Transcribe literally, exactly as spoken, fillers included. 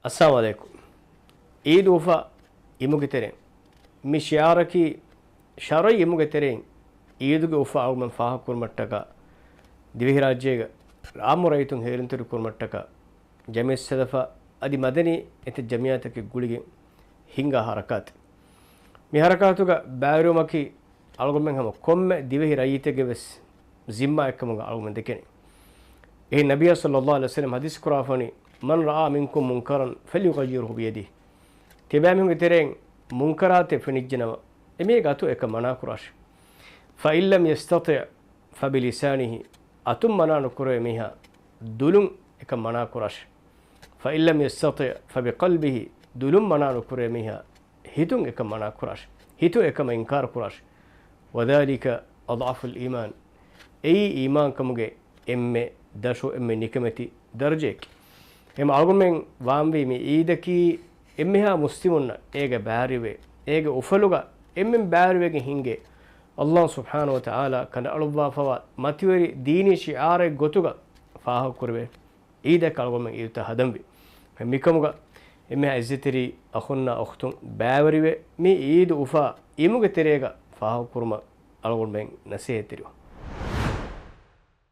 އައްސަލާމު ޢަލައިކުމް. ޢީދު އުފާ އިމުގެ ތެރެއިން މި ޝިޢާރަކީ ޝަރުޢީ އިމުގެ ތެރެއިން ޢީދުގެ އުފާ އަޅުގަނޑުމެން ފާހަގަކުރުމަށްޓަކާ ދިވެހިރާއްޖޭގަ ޢާއްމު ރައްޔިތުން ހޭލުންތެރިކުރުމަށްޓަކާ ޖަމިއްޔަތުއްސަލަފާ އަދި މަދަނީ އެތައް ޖަމިއްޔާތަކެއް ގުޅިގެން ހިންގާ ޙަރަކާތެއް. މި ޙަރަކާތުގަ ބައިވެރިވުމަކީ އަޅުގަނޑުމެން ހަމަ ކޮންމެ ދިވެހި ރައްޔިތެއްގެ ވެސް ޒިންމާއެއްކަމުގަ އަޅުގަނޑުމެން ދެކެނީ. އެހެން ނަބިއްޔާ ޞައްލައްލާހު ޢަލައިހި ވަސައްލަމަ ޙަދީޘް ކުރާފަނީ، "من رأى منكم منكرا فليغيره بيده." ތިބާމީހުންގެ ތެރެއިން މުންކަރާތެއް ފެނިއްޖެނަމަ، އެމީހަކީ އަތުން އެކަން މަނާ ކުރާށި. "فإن لم يستطع فبلسانه." އަތުން މަނާ ނުކުރެވޭ މީހާ ދުލުން އެކަން މަނާ ކުރާށި. "فإن لم يستطع فبقلبه." ދުލުން މަނާ ނުކުރެވޭ މީހާ ހިތުން އެކަން މަނާ ކުރާށި. ހިތުން އެކަމަށް އިންކާރު ކުރާށި. "وذلك أضعف الإيمان." އެއީ އީމާންކަމުގެ އެންމެ ދަށު، އެންމެ ނިކަމެތި ދަރަޖައެކޭ. އެހެން އަޅުގަނޑުމެން ވާންވީ މި ޢީދަކީ އެންމެހާ މުސްލިމުންނަށް އޭގެ ބައިވެރިވެ، އޭގެ އުފަލުގަ އެންމެން ބައިވެރިވެގެން ހިންގޭ، ﷲ ސުބްޙާނަހޫ ވަތަޢާލާ ކަނޑައަޅުއްވާފަވާ މަތިވެރި ދީނީ ޝިޢާރެއް ގޮތުގަ ފާހަގަކުރެވޭ ޢީދަކަށް އަޅުގަނޑުމެން ޢީދުތައް ހަދަންވީ. މިކަމުގަ އެންމެހާ ޢިއްޒަތްތެރި އަޚުންނާ އުޚްތުން ބައިވެރިވެ، މި ޢީދު އުފާ އިމުގެ ތެރޭގަ ފާހަގަކުރުމަށް އަޅުގަނޑުމެން ނަސޭހަތްތެރިވަން.